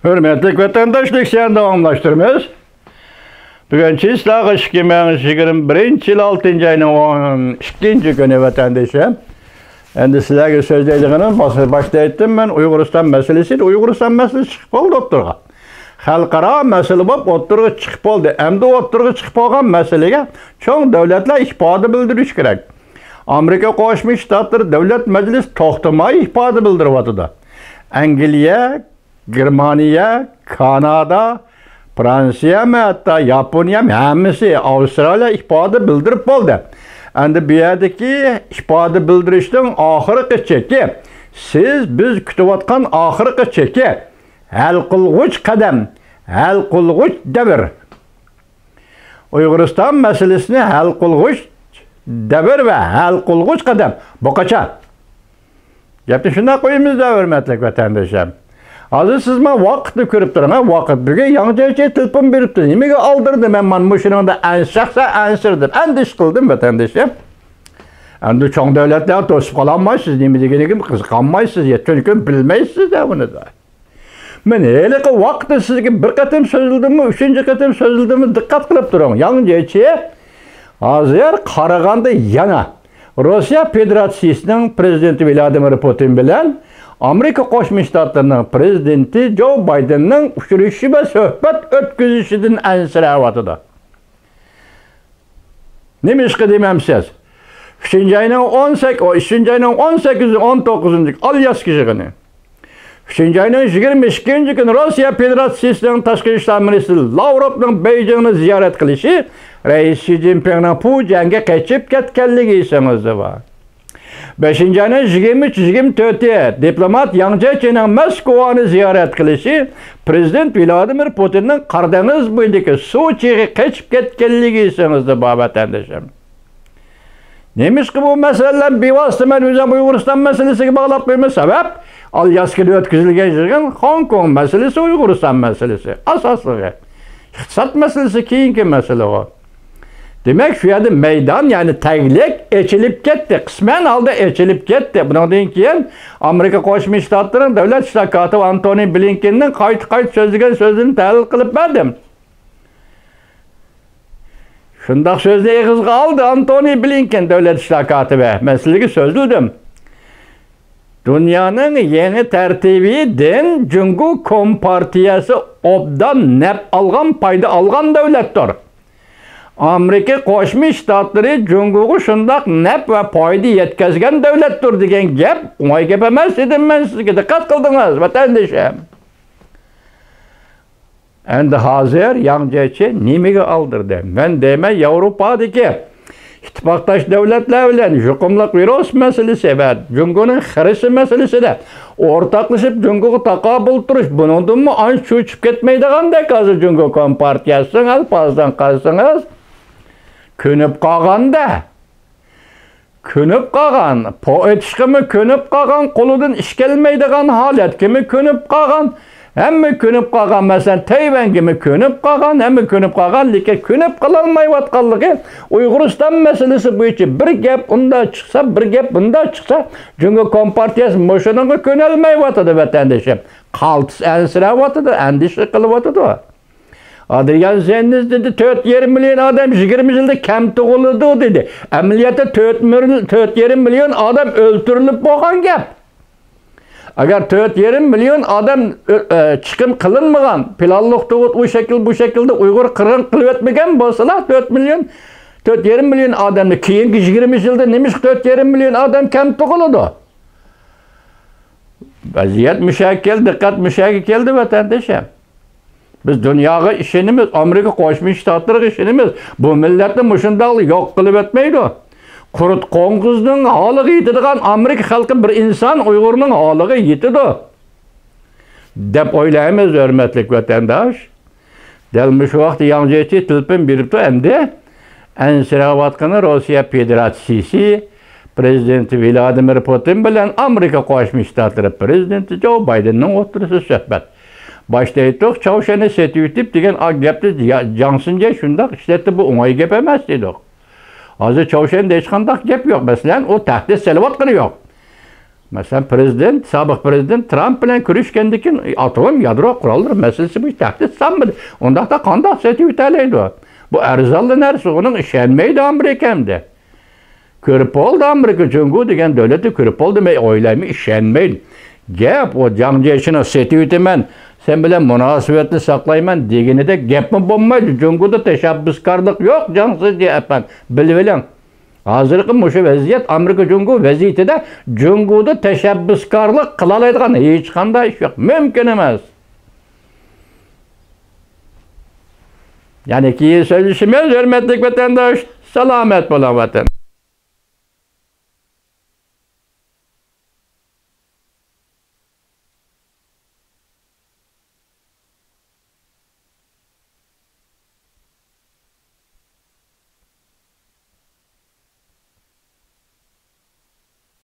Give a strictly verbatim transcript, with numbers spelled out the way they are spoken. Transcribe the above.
ھۆرمەتلىك ۋەتەنداشلار، سەن داۋاملاشتۇرىمىز. بۈگۈن چىسلاغا ئىككى مىڭ يىگىرمە بىرىنچى يىل ئالتىنچى ئاينىڭ ئون ئىككىنچى كۈنى، ۋەتەندىشىم. ئەمدى سىلەرگە سۆزلەيدىغىنىم، باش-، باشتا ئېيتتىم مەن، ئۇيغۇرىستان مەسىلىسى، ئۇيغۇرىستان مەسىلىسى چىقىپ بولدى ئوتتۇرىغا. خەلقئارا مەسىلە بولۇپ ئوتتۇرىغا چىقىپ بولدى. ئەمدى ئوتتۇرىغا چىقىپ بولغان مەسىلىگە چوڭ دۆلەتلەر ئىپادە بىلدۈرۈشى كېرەك. ئامېرىكا قوشما شتاتلىرى دۆلەت مەجلىسى توختىماي ئىپادە بىلدۈرۈۋاتىدۇ. ئەنگلىيە، گېرمانىيە، كانادا، فرانسىيەمۇ، ھەتتا ياپونىيەمۇ، ھەممىسى، ئاۋسترالىيە ئىپادە بىلدۈرۈپ بولدى. ئەمدى بۇ يەردىكى ئىپادە بىلدۈرۈشنىڭ ئاخىرقى چېكى، سىز، بىز كۈتۈۋاتقان ئاخىرقى چېكى، ھەل قىلغۇچ قەدەم، ھەل قىلغۇچ دەۋر. ئۇيغۇرىستان مەسىلىسىنى ھەل قىلغۇچ دەۋر ۋە ھەل قىلغۇچ قەدەم. بۇ قاچان؟ گەپنى شۇنداق قويىمىز-دە، ھۆرمەتلىك ۋەتەندىشىم. ھازىر سىز مانا ۋاقىتنى كۆرۈپ تۇرۇڭ، ھە، ۋاقىت. بۈگۈن ياڭ جيېچى تېلېفون بېرىپتۇ. نېمىگە ئالدىردى؟ مەن مانا مۇشۇنىڭدا ئەن-، شەخسەن ئەنسىرىدىم، ئەندىشە قىلدىم، ۋەتەندىشىم. ئەمدى چوڭ دۆلەتلەر توسۇپ قالالمايسىز، نېمە دېگىنىگە قىزىقالمايسىز، يەتتە كۈن بىلمەيسىز-دە بۇنى-دە. مەن ھېلىقى ۋاقىتتا سىزگە بىر قېتىم سۆزلىدىممۇ، ئۈچىنچى قېتىم سۆزلىدىممۇ، دىققەت قىلىپ تۇرۇڭ. ياڭ جيېچى ھازىر قارىغاندا يەنە روسىيە فېدېراتسىيىسىنىڭ پىرېزىدېنتى ۋلادىمىر پۇتىن بىلەن ئامېرىكا قوشما شتاتلىرىنىڭ پىرېزىدېنتى جو بايدېننىڭ ئۇچرىشىشى ۋە سۆھبەت ئۆتكۈزۈشىدىن ئەنسىرەۋاتىدۇ. نېمىشقا دېمەمسىز؟ ئۈچىنچى ئاينىڭ ئون سەككىز، ئۈچىنچى ئاينىڭ ئون سەككىزى، ئون توققۇزىنچى ئالياسكا يىغىنى. ئۈچىنچى ئاينىڭ يىگىرمە ئىككىنچى كۈنى روسىيە فېدېراتسىيىسىنىڭ تاشقى ئىشلار مىنىستىرى لاۋروفنىڭ بېيجىڭنى زىيارەت قىلىشى رەئىس شى جىنپىڭنىڭ پۇجيەنگە قېچىپ كەتكەنلىكى ئېسىڭىزدە بار. بەشىنچى ئاينىڭ يىگىرمە ئۈچ، يىگىرمە تۆتى دىپلومات ياڭ جيېچىنىڭ مەسكوۋانى زىيارەت قىلىشى پىرېزىدېنت ۋلادىمىر پۇتىننىڭ قارا دېڭىز بويىدىكى سوچىغا قېچىپ كەتكەنلىكى ئېسىڭىزدە بار، ۋەتەندىشىم. نېمىشقا بۇ مەسىلىلەرنى بىۋاسىتە مەن ئۆزۈم ئۇيغۇرىستان مەسىلىسىگە باغلاپ قويىمەن؟ سەۋەب، ئالياسكىدا ئۆتكۈزۈلگەن يىغىن، خوڭكوڭ مەسىلىسى، ئۇيغۇرىستان مەسىلىسى ئاساسلىقى. ئىقتىساد مەسىلىسى كېيىنكى مەسىلە ئۇ. دېمەك، شۇ يەردە مەيدان، يەنى تەگلىك ئېچىلىپ كەتتى، قىسمەن ھالدا ئېچىلىپ كەتتى. بۇنىڭدىن كېيىن ئامېرىكا قوشما شتاتلىرىنىڭ دۆلەت ئىشلار كاتىپى ئانتونى بلىنكېننىڭ قايتا-قايتا سۆزلىگەن سۆزلىرىنى تەھلىل قىلىپ بەردىم. شۇنداق سۆزنى ئېغىزغا ئالدى ئانتونى بلىنكېن، دۆلەت ئىشلار كاتىپى. مەن سىلەرگە سۆزلىدىم. دۇنيانىڭ يېڭى تەرتىپىدىن جۇڭگو كومپارتىيەسى ئوبدان نەپ ئالغان، پايدا ئالغان دۆلەتتۇر. ئامېرىكا قوشما شتاتلىرى جۇڭگوغا شۇنداق نەپ ۋە پايدا يەتكۈزگەن دۆلەتتۇر دېگەن گەپ ئوڭاي گەپ ئەمەس دېدىم مەن سىزگە. دىققەت قىلدىڭىز، ۋەتەندىشىم. ئەمدى ھازىر ياڭ جيېچى نېمىگە ئالدىردى؟ مەن دەيمەن، ياۋروپادىكى ئىتتىپاقداش دۆلەتلەر بىلەن يۇقۇملۇق ۋىرۇس مەسىلىسى ۋە جۇڭگونىڭ خىرىسى مەسىلىسىدە ئورتاقلىشىپ جۇڭگوغا تاقابىل تۇرۇش، بۇنىڭدىنمۇ ئانچە چۆچۈپ كەتمەيدىغاندەك ھازىر جۇڭگو كومپارتىيەسىنىڭ ئەلپازىدىن قارىسىڭىز، كۆنۈپ قالغاندا. كۆنۈپ قالغان، پو ئېتىشقىمۇ كۆنۈپ قالغان، قولىدىن ئىش كەلمەيدىغان ھالەتكىمۇ كۆنۈپ قالغان، ھەممە كۆنۈپ قالغان، مەسىلەن، تەيۋەنگىمۇ كۆنۈپ قالغان، ھەممە كۆنۈپ قالغان، لېكىن كۆنۈپ قالالمايۋاتقانلىقى ئۇيغۇرىستان مەسىلىسى بويىچە بىر گەپ ئۇنداق چىقسا، بىر گەپ بۇنداق چىقسا، جۇڭگو كومپارتىيەسى مۇشۇنىڭغا كۆنەلمەيۋاتىدۇ، ۋەتەندىشىم. قالتىس ئەنسىرەۋاتىدۇ، ئەندىشە قىلىۋاتىدۇ. ئادرىيان زېننىز دېدى، تۆت يېرىم مىليون ئادەم يىگىرمە يىلدا كەم تۇغۇلىدۇ دېدى. ئەمەلىيەتتە تۆت مىل-، تۆت يېرىم مىليون ئادەم ئۆلتۈرۈلۈپ بولغان گەپ. ئەگەر تۆت يېرىم مىليون ئادەم ئۆ-، ئۆ-، چىقىم قىلىنمىغان، پىلانلىق تۇغۇت ئۇ شەكىل، بۇ شەكىلدە ئۇيغۇر قىرغىن قىلىۋەتمىگەن بولسىلا، تۆت مىليون، تۆت يېرىم مىليون ئادەمنى كېيىنكى يىگىرمە يىلدا نېمىشقا تۆت يېرىم مىليون ئادەم كەم تۇغۇلىدۇ؟ ۋەزىيەت مۇشەگە كەلدى، دىققەت مۇشەگە كەلدى، ۋەتەندىشىم. بىز دۇنياغا ئىشىنىمىز، ئامېرىكا قوشما شتاتلىرىغا ئىشىنىمىز. بۇ مىللەتنى مۇشۇنداقلا يوق قىلىۋەتمەيدۇ. قۇرت قوڭغۇزنىڭ ھالىغا يېتىدىغان ئامېرىكا خەلقى بىر ئىنسان ئۇيغۇرنىڭ ھالىغا يېتىدۇ، دەپ ئويلايمىز، ھۆرمەتلىك ۋەتەنداش. دەل مۇشۇ ۋاقىتتا ياڭ جيېچى تېلېفون بېرىپتۇ ئەمدى. ئەنسىرەۋاتقىنى روسىيە فېدېراتسىيىسى پىرېزىدېنتى ۋلادىمىر پۇتىن بىلەن ئامېرىكا قوشما شتاتلىرى پىرېزىدېنتى جو بايدېننىڭ ئوتتۇرىسىدا سۆھبەت. باشتا ئېيتتۇق، چاۋشيەننى سېتىۋېتىپ دېگەن ئا-، گەپنى يا-، جاڭ سىنجەي شۇنداق ئىشلەتتى، بۇ ئوڭاي گەپ ئەمەس دېدۇق. ھازىر چاۋشيەندە ھېچقانداق گەپ يوق، مەسىلەن، ئۇ تەھدىت سېلىۋاتقىنى يوق. مەسىلەن، پرېزىدېنت، سابىق پرېزىدېنت ترامپ بىلەن كۆرۈشكەندىن كېيىن ئاتوم يادرو قوراللىرى مەسىلىسى بويىچە تەھدىت سالمىدى. ئۇنداقتا قانداق سېتىۋېتەلەيدۇ؟ بۇ ئەرزانلا نەرسە، ئۇنىڭ ئىشەنمەيدۇ ئامېرىكا ئەمدى. كۆرۈپ بولدى، ئامېرىكا جۇڭگو دېگەن دۆلەتنى كۆرۈپ بولدى، مەن ئويلايمەن، ئىشەنمەيدۇ. گەپ ئۇ جاڭ جيېشىنى سېتىۋېتىمەن، سەن بىلەن مۇناسىۋەتنى ساقلايمەن دېگىنىدەك گەپمۇ بولمايدۇ. جۇڭگودا تەشەببۇسكارلىق يوق، جاڭ شىجيې ئەپەندى، بىلىۋېلىڭ. ھازىرقى مۇشۇ ۋەزىيەت، ئامېرىكا جۇڭگو ۋەزىيىتىدە جۇڭگودا تەشەببۇسكارلىق قىلالايدىغان ھېچقانداق ئىش يوق، مۇمكىن ئەمەس. يەنە كېيىن سۆزلىشىمىز، ھۆرمەتلىك ۋەتەنداش. سالامەت بولۇڭ، ۋەتەن.